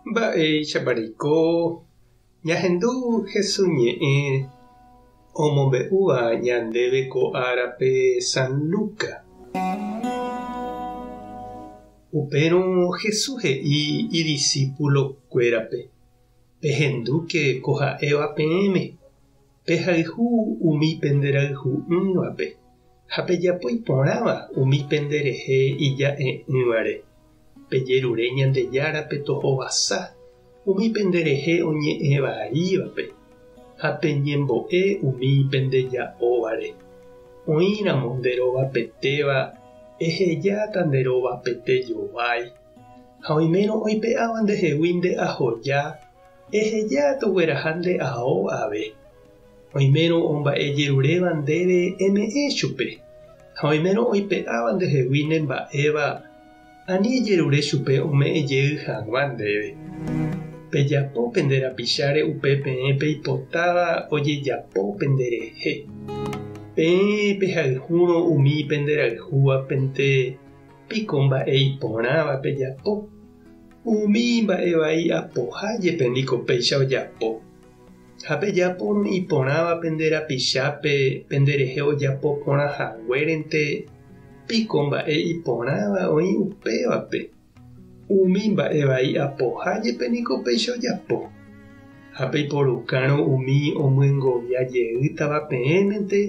Mba'éichapa reiko ñahendu Hesu ñe'ẽ omombe'úva ñandéve ko árape San Luca? Upérõ Jesús he'i idisípulokuérape, Pehendúke ko ha'éva peẽme, Pehayhu umi penderayhu'ỹvape ha pejapo iporãva umi penderehe ija'e'ỹvare. Pejerure Ñandejárape tohovasa umi penderehe oñe'ẽ vaívape ha peñembo'e umi pendeja'óvare. Oĩramo nde rovapetéva, ehejáta nde rovapete jovái. Ha oimérõ oipe'áva ndehegui nde ahoja, Eheja togueraha nde ao ave. Oimérõ omba'ejeruréva ndéve eme'ẽ chupe, ha oimérõ oipe'áva ndehegui ne mba'éva, ani ejerure chupe ome'ẽ jey hag̃ua ndéve. Pejapo pende rapicháre upe peẽ peipotáva ojejapo penderehe. Peẽ pehayhúrõ umi penderayhúvapente piko mba'e iporãva pejapo. Umi mba'e vai apoha jepe niko péicha ojapo. Ha pejapórõ iporãva pende rapichápe penderehe ojapo porã haguérente, piko mba'e iporãva oĩ upévape. Umi mba'e vai apoha jepe niko péicha ojapo. Ha peiporukárõ umi omyengovia jeýtava peẽmente,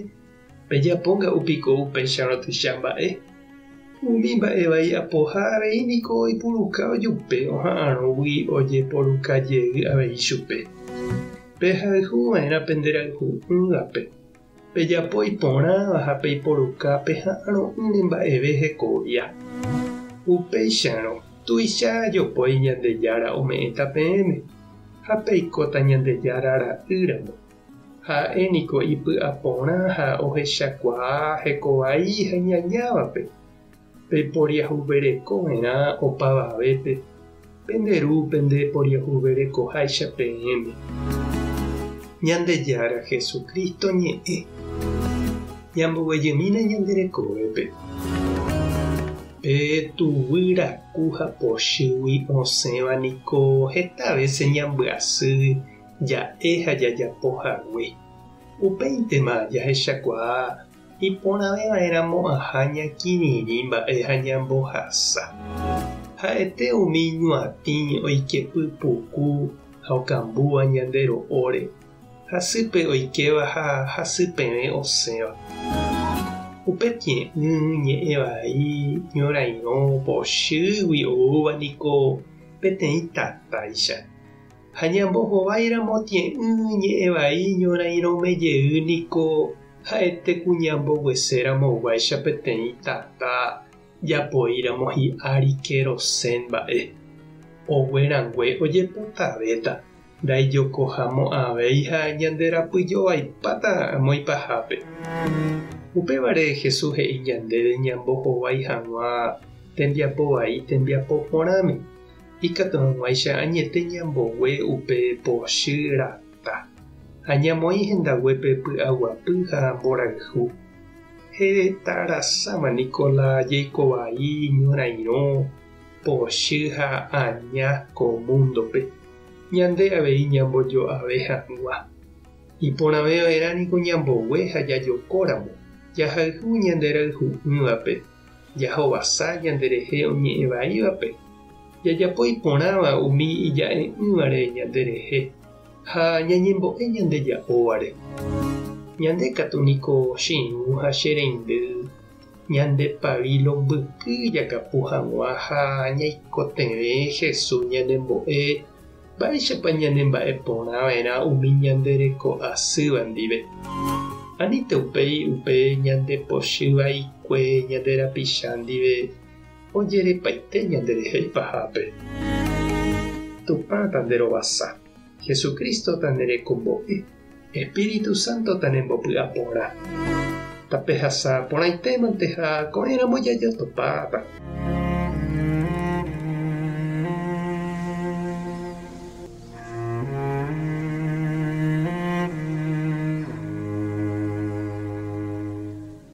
Pejapo nga'u piko upéicharõ tuicha mba'e? Umi mba'e vai apoha avei niko oipuruka ojupe oha'arõgui ojeporuka jey avei chupe. Pehayhu va'erã pende rayhu'ỹvape, pejapo iporãva ha peiporuka peha'arõ'ỹre mba'eve hekovia. Upéicharõ, tuicha jopói Ñandejára ome'ẽta peẽme, ha peikóta Ñandejára ra'ýramo. Ha'e niko ipy'aporã ha ohechakuaa hekovai ha iñañávape. Peporiahuvereko va'erã opavavépe, pende Ru pende poriahuverekoháicha peẽme. Ñandejára Jesucristo ñe'ẽ. Ñamboguejymína ñande rekovépe. Pe tuguy raku ha pochýgui osẽva niko heta vése ñambyasy ja'e ha jajapo hague. Upéintema jahechakuaa iporãve va'erãmo'ãha ñakirirĩ mba'e ha ñambohasa. Ha'ete umi ñuatĩ oike pypuku ha okambúva ñande ro'óre, hasýpe oikéva ha hasypevẽ osẽva. Upe tie'ỹ, ñe'ẽ vai, ñorairõ, pochýgui oúva niko peteĩ tatáicha. Ha ñambohováiramo tie'ỹ ñe'ẽ vai ñorairõme jey niko ha'ete ku ñambogueséramo guáicha peteĩ tata japoíramo hi'ári kerosén mba'e. Ogue rangue ojepotavéta, ndaijokohamo'ãvéi ha ñande rapyjovaipáta amo ipahápe. Upévare Jesús he'i ñandéve ñambohovái hag̃ua tembiapo vai tembiapo porãme. Ikatu hag̃uáicha añete ñambogue upe pochy rata, ha ñamoĩ hendaguépe py'aguapy ha mborayhu. Heta rasáma niko la jeiko vai, ñorairõ, pochy ha aña ko múndope, ñande avei ñambojo'ave hag̃ua. Iporãve va'erã niko ñambogue ha jajokóramo, jahayhu ñande rayhu'ỹvape. Jahovasa ñanderehe oñe'ẽ vaívape, jajapo iporãva umi ija'e'ỹvare ñanderehe ha ñañembo'e ñandeja'óvare. Ñande katu niko che irũ ha che reindy ñande pavilo mbyky jakapu hag̃ua ha ñaikotevẽ Jesús ñanembo'e Mba'éichapa ñanemba'eporã va'erã umi ñande reko asýva ndive? Anínte upéi upe ñande pochy vaikue ñande rapicha ndive ojerepaite ñanderehe ipahápe. Tupã tanderovasa, Jesucristo tanderekombo'e, Espíritu Santo tanembopy'aporã. Tapehasa porãitémante ha ko'ẽramo jajotopáta.